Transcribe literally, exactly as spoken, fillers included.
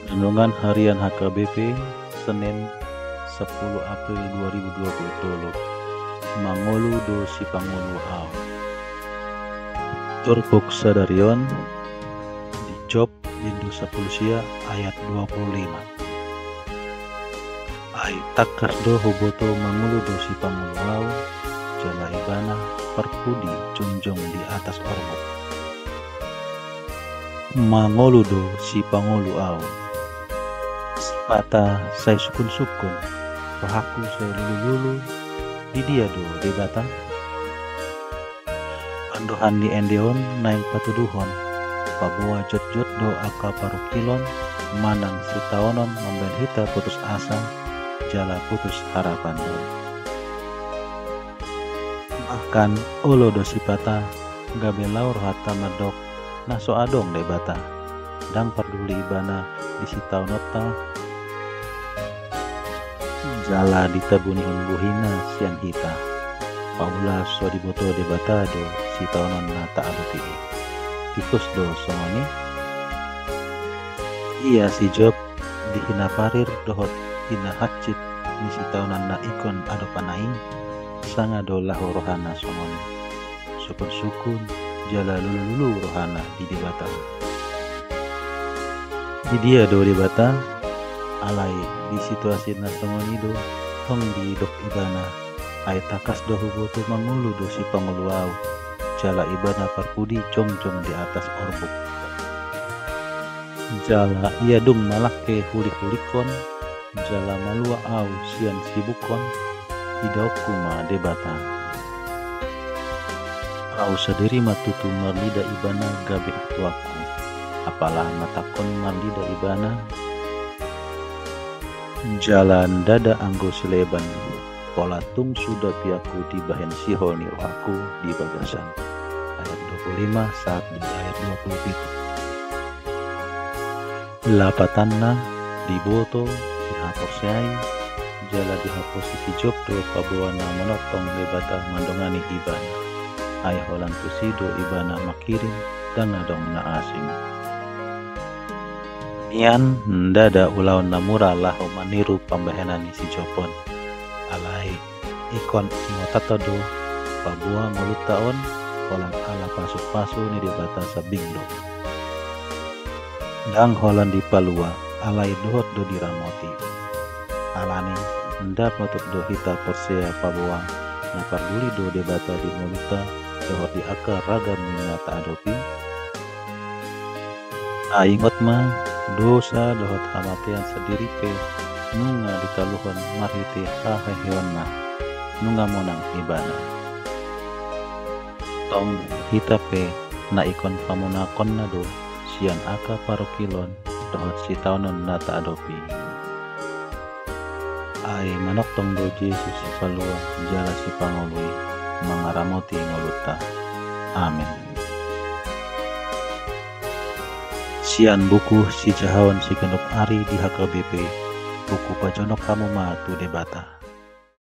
Renungan Harian H K B P, Senin, sepuluh April dua ribu dua puluh tolu. Mangolu do sipangolu au. Turpuk sadari on di Job, bindu sapuluh sia, ayat dua puluh lima. Ai tangkas do huboto mangolu do sipangolu au, jala ibana parpudi jongjong di atas orbuk. Mangolu do sipangolu au. Sipata sai sungkunsungkun, rohangku sai lulululu, di dia do Debata? Pandohan ni ende on naeng patuduhon, paboa jotjot do angka parungkilon manang sitaonon mambahen hita putus asa jala putus harapan do. Bahkan olo do sipata gabe laho rohanta mandok na so adong Debata, ndang parduli ibana di sitaononta jala ditabunihon bohina sian hita. Paula so diboto Debata do sitaonon na taadopi i. Tikus do songon i. Ia si Job di hinaparir dohot hinahansit ni sitaonon na ingkon adopanna i, sanga do laho rohana songon i. Sungkunsungkun jala lulululu rohana di Debata. Di dia do Debata? Alai di situasi na songon i do tong didok ibana, ai tangkas do huboto mangolu do sipangolu au, jala ibana parpudi jongjong di atas orbuk. Jala ia dung malangke hulihulikkon, jala malua au sian sibukkon, idaonku ma Debata. Au sadiri ma tutu marnida ibana gabe hatuaonku, apala matangkon marnida ibana. Jala ndada anggo sileban, pola tung suda piakku dibahen sihol ni rohangku di bagasan. Ayat dua puluh lima sahat di ayat dua puluh pitu. Lapatanna, diboto, dihaporseai, jala dihaporseai si Job do paboa na manongtong Debata mandongani ibana. Ai holan tusi do ibana manghirim, ndang adong na asing. Nian ndada ulaon na mura laho maniru pambahenan ni si Job on. Alai ingkon ingotanta do paboa ngolunta on holan ala pasupasu ni Debata sambing do. Ndang holan dipalua, alai dohot do diramoti. Alani, ndang patut do hita porsea paboa na parduli do Debata di ngolunta dohot di angka ragam ni na taadopi? Ai ingot ma, dosa dohot hamatean sandiri pe nunga ditaluhon marhite haheheonna, nunga monang ibana. Tong hita pe na ingkon pamonangkonna do sian angka parungkilon dohot sitaonon na taadopi. Ai manongtong do Jesus sipalua jala sipangolu i mangaramoti ngolunta. Amen. Sian buku Sijahaon Siganup Ari di H K B P, buku Pajonok Hamu Ma tu Debata.